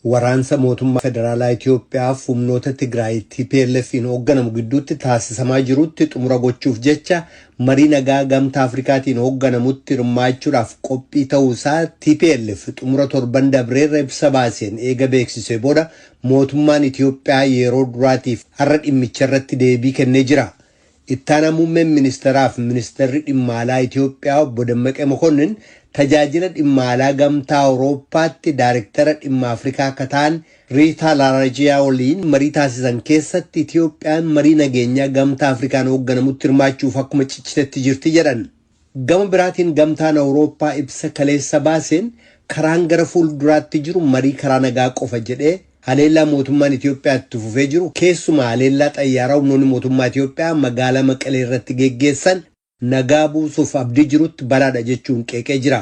Waraansa mootummaa federaalaa Itoophiyaaf humnoota Tigraay TPLF'n hoogganamu gidduutti taasisamaa jirutti xumura gochuuf jecha marii nagaa gamtaa Afrikaatiin hoogganamutti hirmaachuudhaaf qophii ta'uu isaa TPLF xumura torban dabreerra ibsa baaseen eega beeksisee booda mootummaan Itoophiyaa yeroo duraatiif har'a dhimmicha irratti deebii kennee jira. Ittaanaa muummeen ministeeraa fi ministeerri dhimma alaa Itoophiyaa obbo Dammaqee Mokonnin tajaajila dhimma alaa gamtaa Awurooppaatti daayirektara dhimma Afrikaa akka ta'an Riitaa Laarajiyaa waliin marii taasisan keessatti Itoophiyaan marii nageenyaa gamtaa Afrikaan hoogganamutti hirmaachuuf akkuma cichitetti jirti jedhan. Gama biraatiin gamtaan Awurooppaa ibsa kaleessa baaseen karaan gara fuulduraatti jiru marii karaa nagaa qofa jedhee haleellaa mootummaan Itoophiyaa itti fufee jiru keessumaa haleellaa xayyaaraa humnoonni mootummaa Itoophiyaa magaalaa Maqalee irratti geggeessan nagaa buusuuf abdii jirutti balaadha jechuun qeeqee jira.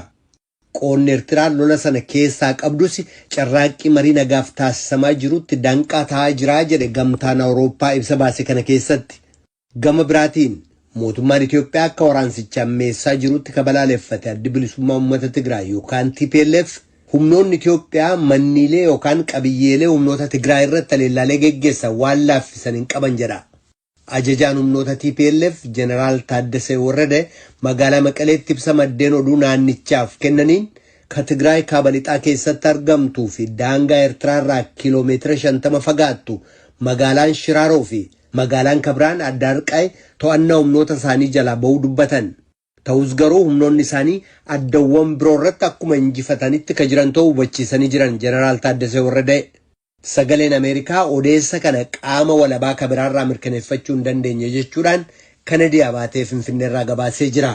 Qoonni Eertiraan lola sana keessaa qabdus carraaqqii marii nagaaf taasisamaa jirutti danqaa ta'aa jira jedhe gamtaan Awurooppaa ibsa baase kana keessatti. Gama biraatiin mootummaan Itoophiyaa akka waraansicha ammeessaa jirutti kabalaaleffate addi bilisummaa uummata Tigraay yookaan TPLF humnoonni Itoophiyaa manniilee yookaan qabiyyeelee humnoota Tigraay irratti haleellaalee geggeessan waan laaffisan hin qaban jedha. Ajajaan humnoota TPLF Jeneraal Taaddasee Warrade magaalaa Maqaleetti ibsa maddeen oduu naannichaaf kennaniin ka Tigraay kaaba lixaa keessatti argamtuu fi daangaa Eertiraarraa kiiloomeetira 50 fagaattu magaalaan Shiraaroo fi magaalaan Kabiraan Addaarqaay to'annaa humnoota isaanii jalaa ba'uu dubbatan. Ta'us garuu humnoonni isaanii addawwan biroo irratti akkuma injifatanitti ka jiran ta'uu hubachiisanii jiran Jeneraal Taaddasee Warrade. Sagaleen Ameerikaa odeessa kana qaama walabaa kabiraarraa mirkaneeffachuu hin dandeenye jechuudhaan Kanadiyaa baatee Finfinneerraa gabaasee jira.